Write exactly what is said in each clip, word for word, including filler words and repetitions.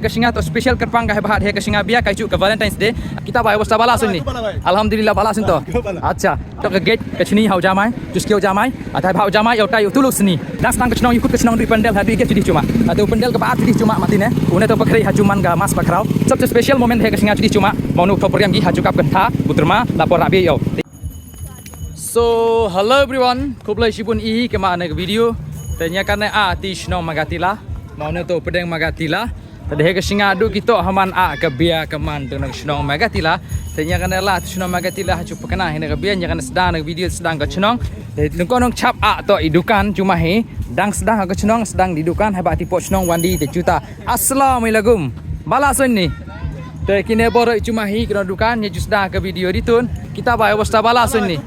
Ka sngi to special kyrpang ka haba ha ka sngi bia ka ju ka Valentine's Day. Kita bai bos ta bala sun ni. Alhamdulillah bala sun to. Acha. To ka gate ka chini hau jamai. Just kio jamai. Atai hau jamai yo tai tu lu sini. Dang sdang ka chnong yu kut ka chnong dui pandel ha dui gate chudih chuma. Atu pandel ka ba chudih chuma mati ne. Une to pakri ha chuman ka mas pakrau. Sab special moment he ka sngi chudih chuma. Mau nu to priam gi ha chukap kan tha. Putrma lapor rabi yo. So, hello everyone. Khublei shibun i kema ne video. Tanya kan a ti chnong Magatila. Mau ne to pedeng Magatila. Tadi he ka sngi du kito haman a ka bia ka man tu na ka chnong Magatila. Tanya kan la tu chnong Magatila ha chupa kana hina ka bia nya kan sedang na video sedang ka chnong. Tadi nung ko nung chap a to i dukan chuma hi. Dang sedang ha ka chnong sedang di dukan haba ti po chnong wandi te chuta. Assalamualaikum. Bala sun ni. Te kine boro i chuma hi kino dukan nya ju sedang ka video di tun. Kita bai bos ta bala sun ni.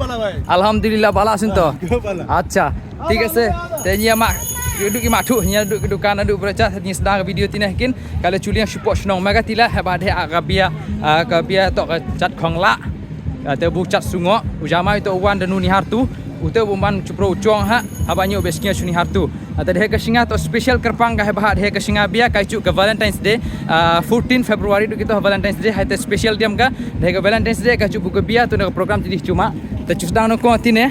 Alhamdulillah bala sun to. Acha. Thik ase. Te nya ma. Yu du ki ma thu nya du ki dukan du bro cha nya sedang ka video tine kin. Kala chuliang shupo chnong Magatila haba de a ka bia a ka bia to ka chat khong la. Te bu chat sungo u jamai to wan da nu ni har tu. U te bu man chupro chong ha haba nyu be sngi chuni har tu. Ata de ka sngi to special kyrpang ka haba ha de ka sngi bia ka chu ka Valentine's Day. Ah, fourteen February du kito Valentine's Day ha te special diam ka de ka Valentine's Day ka chu bu ka bia tu na ka program chudih chuma. Te chu sedang no ko tine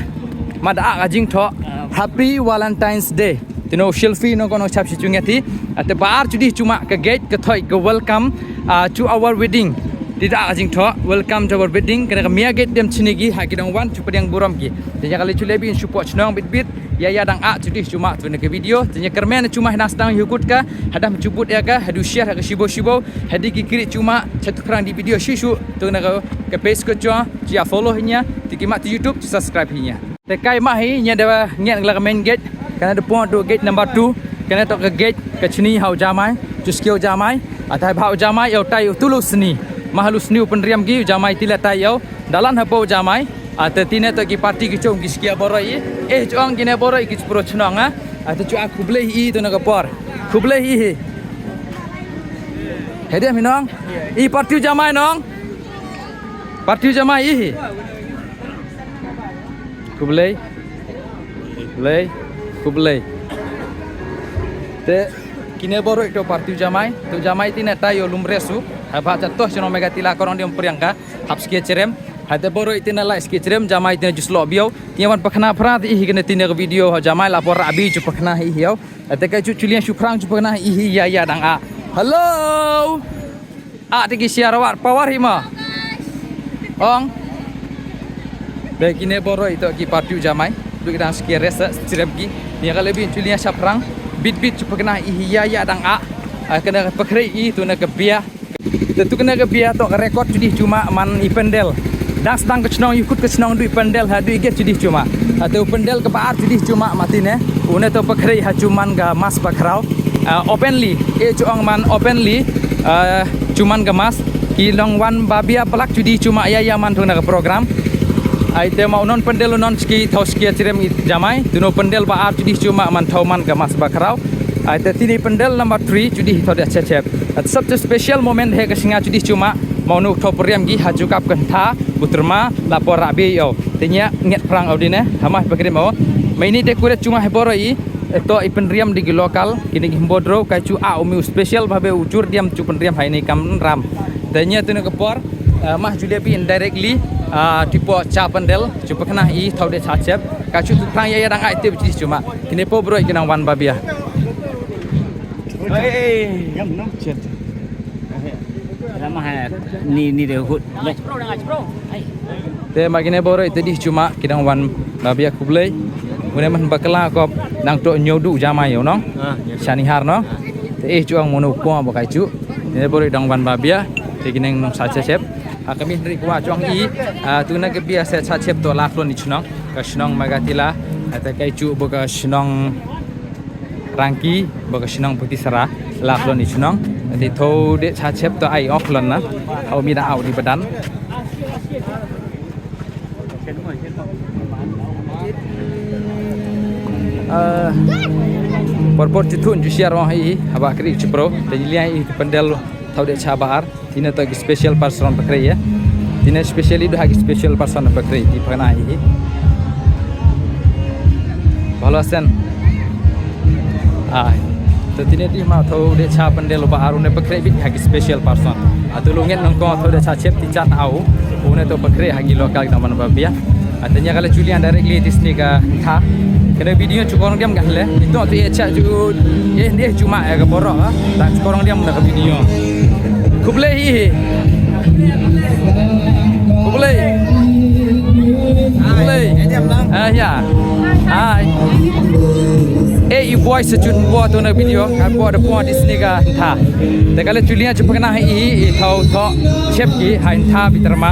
ma da a ka jing tho. Happy Valentine's Day. Tino selfie no ko no chap si chunga ti. Ate ba ar chudih chuma ka gate ka thoi ka welcome ah, to our wedding. Ti da ka jing tho welcome to our wedding. Kana ka mia gate dem chini gi ha ki dong wan chu padiang burom gi. Te ya kali chu le bin shupo chnong bit bit. Ya ya dang a chudih chuma tu na ka video. Te nya kermen chuma hina sedang yu kut ka hadam chubut ya ka hadu share ha ka shibo shibo. Hadi ki kiri chuma chatu krang di video shishu tu na ka ka page ko cho. Chia follow hinya. Ti ki ma ti YouTube ti subscribe hinya. Te kai ma hi nya da ngen la ka main gate. Kana da pon tu gate number two. Kana to ka gate ka chini hau jamai. Chu skio jamai. Atai bhau jamai yo tai tu lu sni. Ma halu sni u penriam gi jamai tila tai yo. Dalan ha po jamai. Ate tine to ki party ki chong ki skia boro i. Eh chong ki ne boro i ki chupro chnong a. Ate chu a khublei i to na ka por. Khublei i hi. Hede mi nong. I party jamai nong. Party jamai i hi. Khublei. Khublei. Khublei. Te kine boro to party jamai. Tu jamai tine tai yo lumre su. Haba cha to chnong Magatila korong diom priangka. Hap skia cherem. Hate boro tine lai skia cherem jamai tine jus lo bio. Tine wan pakhna phra ti hi kene tine ka video ha jamai lapor abi chu pakhna hi hiau. Hate kai chu chulian chu phrang chu pakhna hi hi ya ya dang a. Hello. A te ki sia rawat power hi ma. Ong. Be kine boro ito ki party jamai. Du ki dang skia resa cherem ki. Ni ka lebin chulian cha phrang. Bit bit chu pakhna hi ya ya dang a. A kena pakhrei i tu na ka bia. Te tu kena ka bia to ka record chudih chuma man i pendel. Dang sdang ka chnong i kut ka chnong du i pendel ha du i get chudih chuma. Ha te u pendel ka ba ar chudih chuma matine. Une to pakhrei ha chuman ka mas pakrau. Ah, openly e chuong man openly. Ah, chuman ka mas ki long wan ba bia plak chudih chuma ya ya man tu na ka program. Ai te ma unon pendel unon ski thau ski cherem i jamai. Tu no pendel ba ar chudih chuma man thau man ka mas pakrau. Ai te tini pendel number three chudih thau dia chechep. At sab tu special moment he ka sngi chudih chuma mau nu thau priam gi ha jukap kan tha butrma lapor rabi yo. Tenya nget prang au dine hama pakrim au. Maini decorate chuma he boro i to i penriam di ki local kini ki bodro kai chu a umi special babe u chur diam chu penriam hai ni kam ram. Tenya tu ne ka por. Ah, mah chu le bi indirectly ah, tipo cha pendel chu pakna i thau de cha chep ka chu tu prang ya ya dang ai te bi chuma kini po bro i kinang wan babia. Ni ni de hut. Te ma kine boro ite dih chuma kidang wan babia khublei. Une man bakla kop nang to nyodu jamai yo nong. Sani har no. Te eh chuang mono ko ba kai chu. Kine boro dang wan babia. Te kineng nong sa chep. A kami ri kwa chuang i. A tu na ke bia se sa chep to la klon ni chnong. Ka chnong Magatila. Ate kai chu bo ka chnong Rangki ba ka shnong Putisara la klon i shnong. Te tho de cha chep to ai ok lon na. Au mi da au di badan. Por por chu thun chu siar ong hi haba kri chu pro te liang i pandel tho de cha ba ar. Tine to ki special person pakre ya. Tine specially do ha ki special person pakre di phana hi. Bhalo sen. Ah. To tine dih ma thaw dei cha pandel ba aru ne pakre bit ha ki special person. Atu lu ngen nong ko thaw dei cha chep ti chat au. Une to pakre ha ki local na man ba bia. Atu nya kala Julian directly ti sni ka tha. Kena video chu korong diam ka le. Ito tu e cha chu e dih chu ma e ka borok ha. Ta chu korong diam na ka video. Khublei hi hi. Khublei. Khublei. Ah ya. Hai. Eh, i boy sejun bo tu na video ka bo de bo di sini ka tha. Te kala Julian chu pakna hi i thaw thaw chep ki hai tha biterma.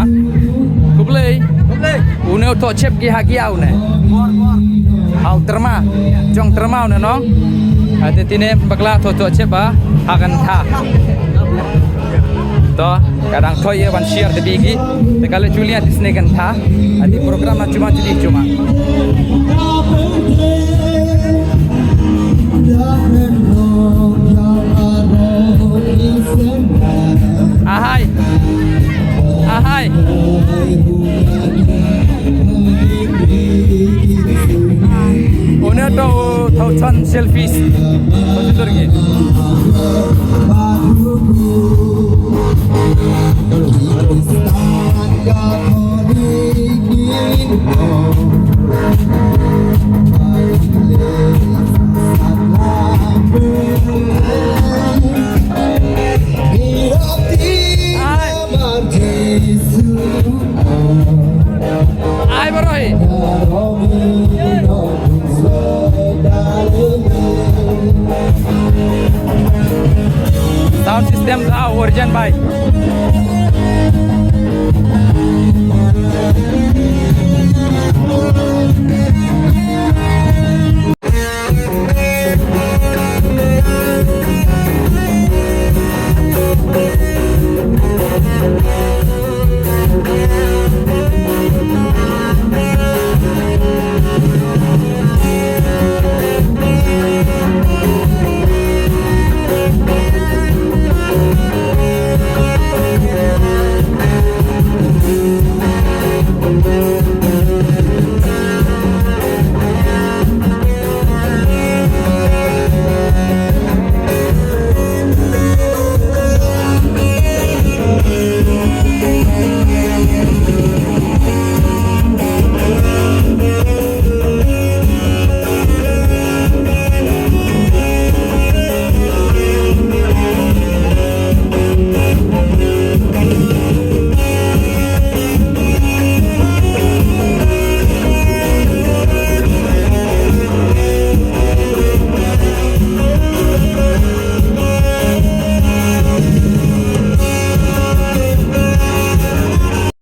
Khublei. Khublei. Une thaw chep ki ha ki au ne. Bor bor. Hau terma. Jong terma une no. Ate tine bakla thaw thaw chep ba ha kan tha. To kadang thoi ye ban share te bigi. Te kala Julian ti sini kan tha. Ati program na chuma chidi chuma. Ahai. Ahai. Une to thousand selfies. Betul lagi. Ai barohi. Sound system da urgent bai.